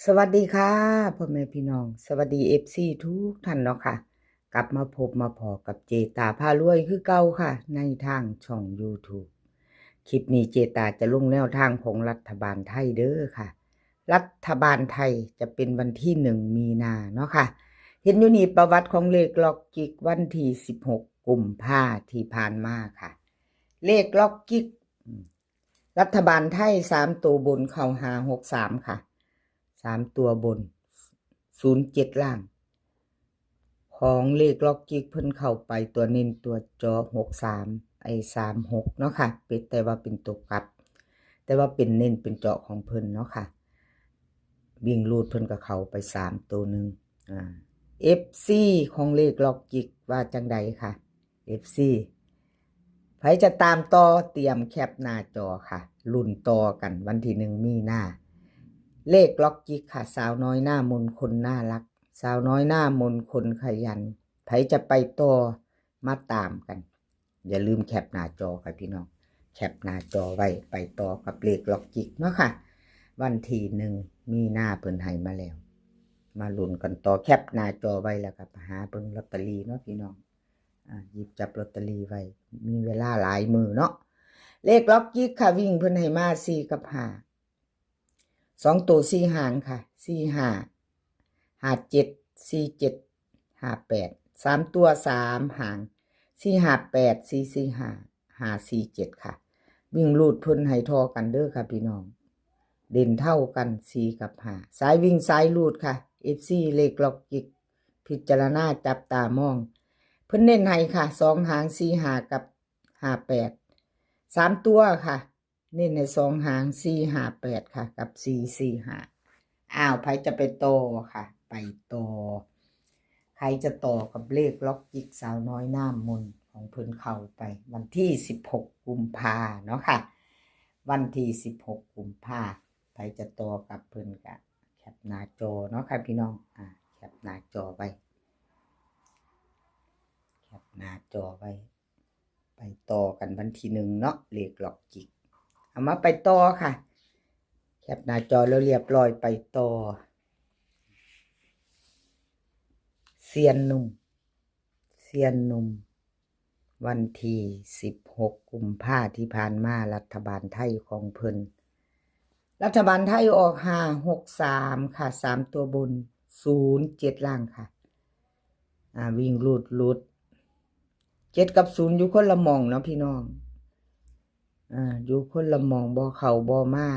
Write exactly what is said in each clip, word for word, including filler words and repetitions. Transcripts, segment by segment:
สวัสดีค่ะ พ่อแม่พี่น้อง สวัสดี เอฟซี ทุกท่านเนาะค่ะ กลับมาพบมาพ้อกับเจตาพารวยคือเก่าค่ะ ในทางช่อง YouTube คลิปนี้เจตาจะลงแนวทางของรัฐบาลไทยเด้อค่ะ รัฐบาลไทยจะเป็นวันที่หนึ่งมีนาเนาะค่ะ เห็นอยู่นี่ประวัติของเลขล็อกจิกวันที่สิบหกกุมภาที่ผ่านมาค่ะ เลขล็อกจิก รัฐบาลไทยสามตัวบนเข้าห้าหกสามค่ะ สามตัวบน ศูนย์เจ็ดล่าง ของเลขล็อกจิกเพิ่นเข้าไปตัวเน้นตัวเจาะหกสาม ไอ้สามหกเนาะค่ะ เป็นแต่ว่าเป็นตัวกลับ แต่ว่าเป็นเน้นเป็นเจาะของเพิ่นเนาะค่ะ วิ่งรูดเพิ่นก็เข้าไปสามตัวหนึ่ง อ่า เอฟซี ของเลขล็อกจิกว่าจังใดค่ะ เอฟซี ไผจะตามต่อเตรียมแคปหน้าจอค่ะ ลุ้นต่อกันวันที่หนึ่งมีนา เลขล็อกจิกค่ะ สาวน้อยหน้ามนคนน่ารัก สาวน้อยหน้ามนคนขยัน ไผจะไปต่อมาตามกัน อย่าลืมแคปหน้าจอค่ะพี่น้อง แคปหน้าจอไว้ไปต่อกับเลขล็อกจิกเนาะค่ะ วันที่หนึ่งมีนาเพิ่นให้มาแล้ว มาลุ้นกันต่อ แคปหน้าจอไว้แล้วก็ไปหาเบิ่งลอตเตอรี่เนาะพี่น้อง อ่า หยิบจับลอตเตอรี่ไว้ มีเวลาหลายมื้อเนาะ เลขล็อกจิกค่ะ วิ่งเพิ่นให้มาสี่กับห้า สองตัวสี่หางค่ะ สี่ห้า ห้าเจ็ด สี่เจ็ด ห้าแปด สามตัวสามหาง สี่ห้าแปด สี่สี่ห้า ห้าสี่เจ็ดค่ะ วิ่งรูดเพิ่นให้ท่อกันเด้อค่ะพี่น้อง เด่นเท่ากันสี่กับห้า สายวิ่งสายรูดค่ะ เอฟซี เลขล็อกจิก พิจารณาจับตามอง เพิ่นเน้นให้ค่ะ สองหาง สี่ห้า กับ ห้าแปด สามตัวค่ะ เน้นให้สองหาง สี่ห้าแปดค่ะ กับ สี่สี่ห้า อ้าว ไผจะไปต่อค่ะ ไปต่อ ใครจะต่อกับเลขล็อกจิกสาวน้อยหน้ามนของเพิ่นเข้าไป วันที่สิบหกกุมภาเนาะค่ะ วันที่สิบหกกุมภา ไผจะต่อกับเพิ่นก็แคปหน้าจอเนาะค่ะพี่น้อง อ่า แคปหน้าจอไว้ แคปหน้าจอไว้ ไปต่อกันวันที่หนึ่งเนาะ เลขล็อกจิก เอามาไปต่อค่ะ แคปหน้าจอแล้วเรียบร้อย ไปต่อ เซียนหนุ่ม เซียนหนุ่ม วันที่สิบหกกุมภาที่ผ่านมา รัฐบาลไทยของเพิ่น รัฐบาลไทยออกห้าหกสามค่ะ สามตัวบน ศูนย์เจ็ดล่างค่ะ อ่า วิ่งรูดหลุด เจ็ดกับศูนย์อยู่คนละหม่องเนาะพี่น้อง อ่า อยู่คนละหม่อง บ่เข้าบ่มา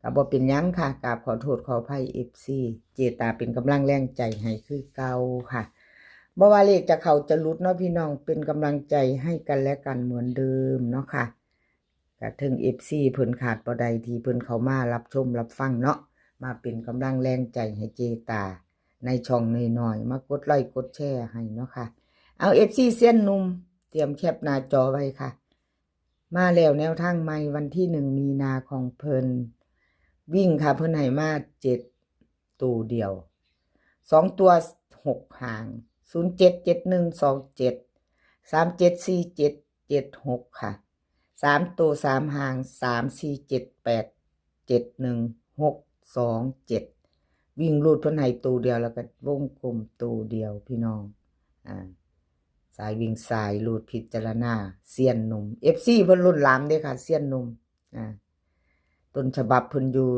ก็บ่เป็นหยังค่ะ กราบขอโทษขออภัย เอฟซี เจตาเป็นกำลังแรงใจให้คือเก่าค่ะ บ่ว่าเลขจะเข้าจะหลุดเนาะพี่น้อง เป็นกำลังใจให้กันและกันเหมือนเดิมเนาะค่ะ ก็ถึง เอฟซี เพิ่นขาดบ่ได้ที่เพิ่นเข้ามารับชมรับฟังเนาะ มาเป็นกำลังแรงใจให้เจตาในช่องน้อยๆ มากดไลค์กดแชร์ให้เนาะค่ะ เอา เอฟซี เซียนหนุ่ม เตรียมแคปหน้าจอไว้ค่ะ มาแล้วแนวทางใหม่วันที่หนึ่งมีนาของเพิ่น วิ่งค่ะ เพิ่นให้มาเจ็ดตัวเดียว สองตัวหกหาง ศูนย์เจ็ด เจ็ดหนึ่ง สองเจ็ด สามเจ็ด สี่เจ็ด เจ็ดหกค่ะ สามตัวสามหาง สามสี่เจ็ดแปด เจ็ดหนึ่ง หกสองเจ็ด วิ่งรูดเพิ่นให้ตัวเดียวแล้วก็วงกลมตัวเดียวพี่น้อง อ่า สายวิ่งสายรูดพิจารณา เซียนหนุ่ม เอฟซี เพิ่นรุ่นหลานเด้อค่ะ เซียนหนุ่ม อ่า ต้นฉบับเพิ่นอยู่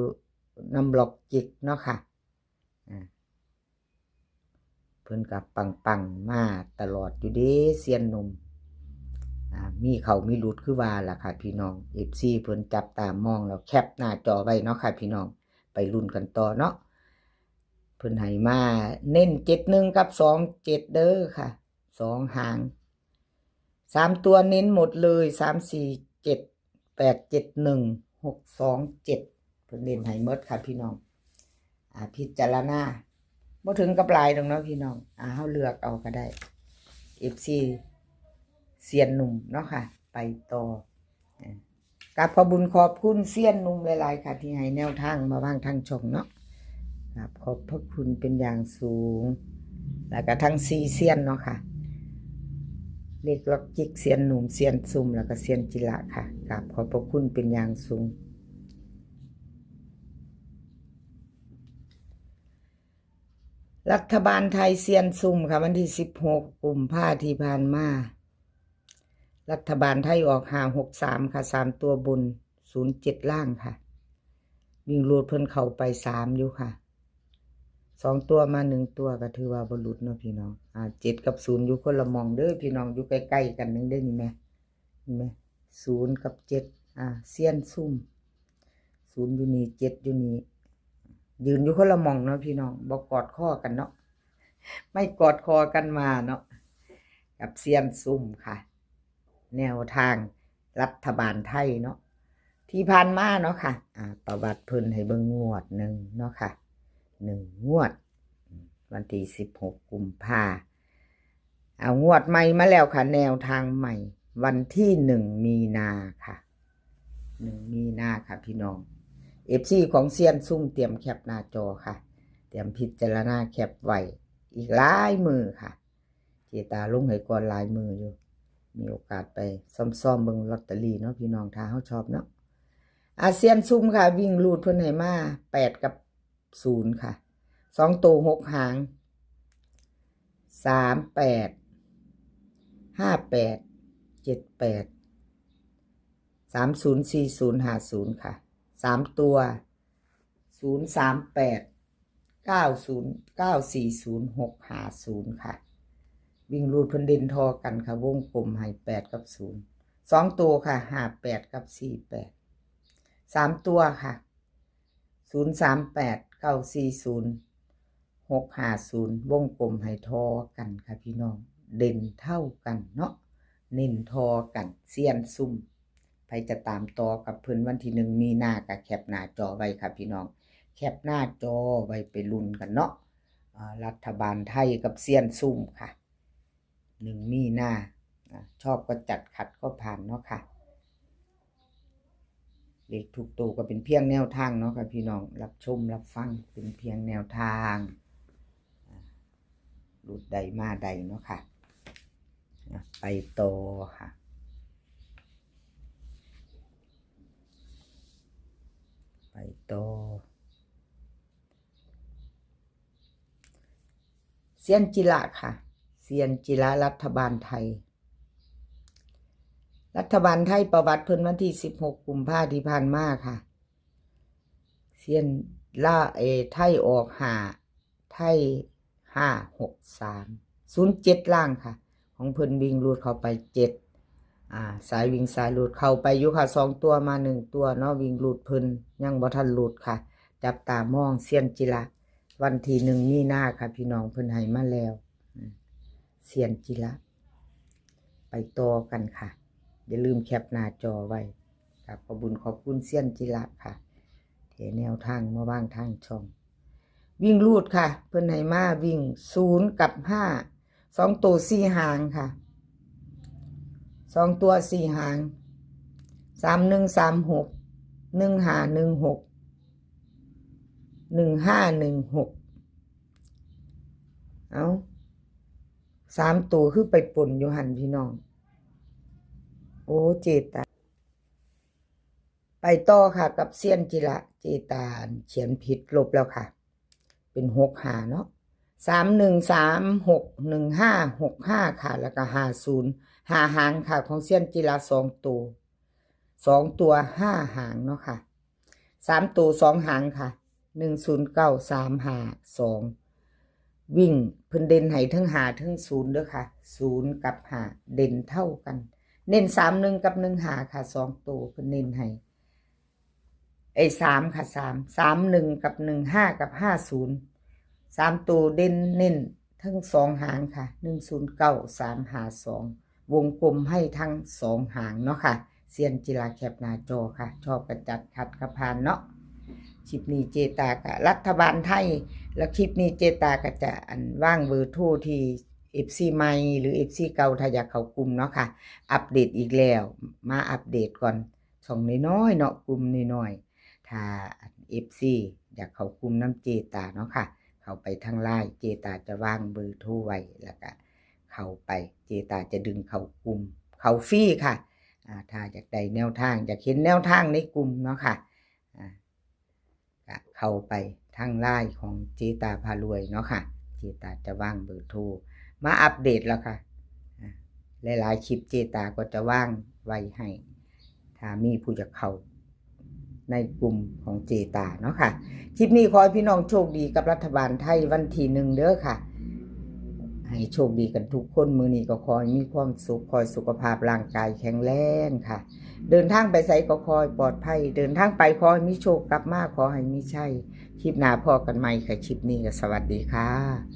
นำล็อกจิกเนาะค่ะ อ่า เพิ่นก็ปังๆมาตลอดอยู่เด้ เซียนหนุ่ม อ่า มีเข้ามีหลุดคือว่าล่ะค่ะพี่น้อง เอฟซี เพิ่นจับตามองแล้วแคปหน้าจอไว้เนาะค่ะพี่น้อง ไปลุ้นกันต่อเนาะ เพิ่นให้มาเน้นเจ็ดหนึ่งกับสองเจ็ดเด้อค่ะ สองหาง สามตัวเน้นหมดเลย สามสี่เจ็ด แปดเจ็ดหนึ่ง หกสองเจ็ด เพิ่นเน้นให้หมดค่ะพี่น้อง อ่า พิจารณา บ่ถึงกับหลายดอกเนาะพี่น้อง อ่า เฮาเลือกเอาก็ได้ เอฟซี เซียนหนุ่มเนาะค่ะ ไปต่อ อ่า กราบขอบบุญขอบคุณเซียนหนุ่มหลายๆค่ะ ที่ให้แนวทางมาวางทางช่องเนาะ ครับ ขอบพระคุณเป็นอย่างสูง แล้วก็ทั้งสี่เซียนเนาะค่ะ เลขล็อกจิกเซียนหนุ่ม เซียนซุ่ม แล้วก็เซียนจิระค่ะ กราบขอบพระคุณเป็นอย่างสูง รัฐบาลไทยเซียนซุ่มค่ะ วันที่สิบหกกุมภาที่ผ่านมา รัฐบาลไทยออกห้าหกสามค่ะ สามตัวบน ศูนย์เจ็ดล่างค่ะ วิ่งรูดเพิ่นเข้าไปสามอยู่ค่ะ สองตัวมาหนึ่งตัวก็ถือว่าบ่หลุดเนาะพี่น้อง อ่า เจ็ดกับศูนย์อยู่คนละหม่องเด้อพี่น้อง อยู่ใกล้ๆกันหนึ่งเด้อนี่แม่ เห็นไหม ศูนย์กับเจ็ด อ่า เซียนซุ่ม ศูนย์อยู่นี่ เจ็ดอยู่นี่ ยืนอยู่คนละหม่องเนาะพี่น้อง บ่กอดคอกันเนาะ ไม่กอดคอกันมาเนาะ กับเซียนซุ่มค่ะ แนวทางรัฐบาลไทยเนาะ ที่ผ่านมาเนาะค่ะ อ่า ประวัติเพิ่นให้เบิ่งงวดหนึ่งเนาะค่ะ หนึ่งงวด วันที่สิบหกกุมภา เอางวดใหม่มาแล้วค่ะ แนวทางใหม่ วันที่หนึ่งมีนาค่ะ หนึ่งมีนาค่ะพี่น้อง เอฟซี ของเซียนซุ่มเตรียมแคปหน้าจอค่ะ เตรียมพิจารณาแคปไว้อีกหลายมื้อค่ะ เจตาลงให้ก่อนหลายมื้ออยู่ มีโอกาสไปซ่อมๆเบิ่งลอตเตอรี่เนาะพี่น้อง ถ้าเฮาชอบเนาะ อ่า เซียนซุ่มค่ะ วิ่งรูดเพิ่นให้มาแปดกับศูนย์ค่ะ สองตัวหกหาง สามแปด ห้าแปด เจ็ดแปด สามศูนย์ สี่ศูนย์ ห้าศูนย์ค่ะ สามตัว ศูนย์สามแปด เก้าศูนย์ เก้าสี่ศูนย์ หกห้าศูนย์ค่ะ วิ่งรูดเพิ่นเด่นทอกันค่ะ วงกลมให้แปดกับศูนย์ สองตัวค่ะ ห้าแปด กับ สี่แปด สามตัวค่ะ ศูนย์สามแปด เก้าสี่ศูนย์ หกห้าศูนย์ วงกลมให้ทอกันค่ะพี่น้อง เด่นเท่ากันเนาะ เน้นทอกัน เซียนซุ่ม ไผจะตามต่อกับเพิ่นวันที่หนึ่งมีนาก็แคปหน้าจอไว้ค่ะพี่น้อง แคปหน้าจอไว้ไปลุ้นกันเนาะ อ่า รัฐบาลไทยกับเซียนซุ่มค่ะ หนึ่งมีนา อ่า ชอบก็จัด ขัดก็ผ่านเนาะค่ะ เลขทุกตัวก็เป็นเพียงแนวทางเนาะค่ะพี่น้อง รับชมรับฟังเป็นเพียงแนวทาง อ่า หลุดใดมาใดเนาะค่ะ อ่ะ ไปต่อค่ะ ไปต่อ เซียนจิระค่ะ เซียนจิระรัฐบาลไทย รัฐบาลไทยประวัติเพิ่นวันที่สิบหกกุมภาที่ผ่านมาค่ะ เซียนละ เอ ไทยออกห้า ไทยห้าหกสาม ศูนย์เจ็ดล่างค่ะ ของเพิ่นวิ่งรูดเข้าไปเจ็ด อ่า สายวิ่งสายรูดเข้าไปอยู่ค่ะ สองตัวมาหนึ่งตัวเนาะ วิ่งรูดเพิ่นยังบ่ทันรูดค่ะ จับตามองเซียนจิระ วันที่หนึ่งมีนาค่ะพี่น้อง เพิ่นให้มาแล้ว อืม เซียนจิระ ไปต่อกันค่ะ อย่าลืมแคปหน้าจอไว้ ครับ ขอบบุญขอบคุณเซียนจิระค่ะ ที่แนวทางมาวางทางช่อง วิ่งรูดค่ะ เพิ่นให้มาวิ่งศูนย์กับห้า สองตัวสี่หางค่ะ สองตัวสี่หาง สามหนึ่งสามหก หนึ่งห้าหนึ่งหก หนึ่งห้าหนึ่งหก เอ้า สามตัวคือไปปนอยู่หั่นพี่น้อง โอ้ เจตา ไปต่อค่ะกับเซียนจิระ เจตาเขียนผิดลบแล้วค่ะ เป็นหกห้าเนาะ สามหนึ่งสามหก หนึ่งห้าหกห้าค่ะ แล้วก็ห้าศูนย์ ห้าหางค่ะ ของเซียนจิระสองตัว สองตัวห้าหางเนาะค่ะ สามตัวสองหางค่ะ หนึ่งศูนย์เก้า สามห้าสอง วิ่งเพิ่นเด่นให้ทั้งห้าทั้งศูนย์เด้อค่ะ ศูนย์กับห้าเด่นเท่ากัน เน้นสามหนึ่งกับหนึ่งห้าค่ะ สองตัวเพิ่นเน้นให้ ไอ้สามค่ะ สาม สามหนึ่งกับหนึ่งห้ากับห้าศูนย์ สามตัวเด่นเน้นทั้งสองหางค่ะ หนึ่งศูนย์เก้า สามห้าสอง วงกลมให้ทั้งสองหางเนาะค่ะ เซียนจิระแคปหน้าจอค่ะ ชอบก็จัด ขัดก็ผ่านเนาะ คลิปนี้เจตากับรัฐบาลไทย แล้วคลิปนี้เจตาก็จะอันวางเบอร์โทรที่ เอฟซี ใหม่หรือ เอฟซี เก่า ถ้าอยากเข้ากลุ่มเนาะค่ะ อัปเดตอีกแล้ว มาอัปเดตก่อน ช่องน้อยๆเนาะ กลุ่มน้อยๆ ถ้า เอฟซี อยากเข้ากลุ่มนำเจตาเนาะค่ะ เข้าไปทางไลน์ เจตาจะวางเบอร์โทรไว้ แล้วก็เข้าไป เจตาจะดึงเข้ากลุ่ม เข้าฟรีค่ะ อ่า ถ้าอยากได้แนวทาง อยากเห็นแนวทางในกลุ่มเนาะค่ะ อ่า ก็เข้าไปทางไลน์ของเจตาพารวยเนาะค่ะ เจตาจะวางเบอร์โทรมาอัปเดตแล้วค่ะ อ่ะ หลายๆคลิปเจตาก็จะวางไว้ให้ ถ้ามีผู้จะเข้าในกลุ่มของเจตาเนาะค่ะ คลิปนี้ขอให้พี่น้องโชคดีกับรัฐบาลไทยวันที่หนึ่งเด้อค่ะ ให้โชคดีกันทุกคน มื้อนี้ก็ขอให้มีความสุข ขอให้สุขภาพร่างกายแข็งแรงค่ะ เดินทางไปไสก็ขอให้ปลอดภัย เดินทางไปขอให้มีโชค กลับมาขอให้มีชัย คลิปหน้าพ้อกันใหม่ค่ะ คลิปนี้ก็สวัสดีค่ะ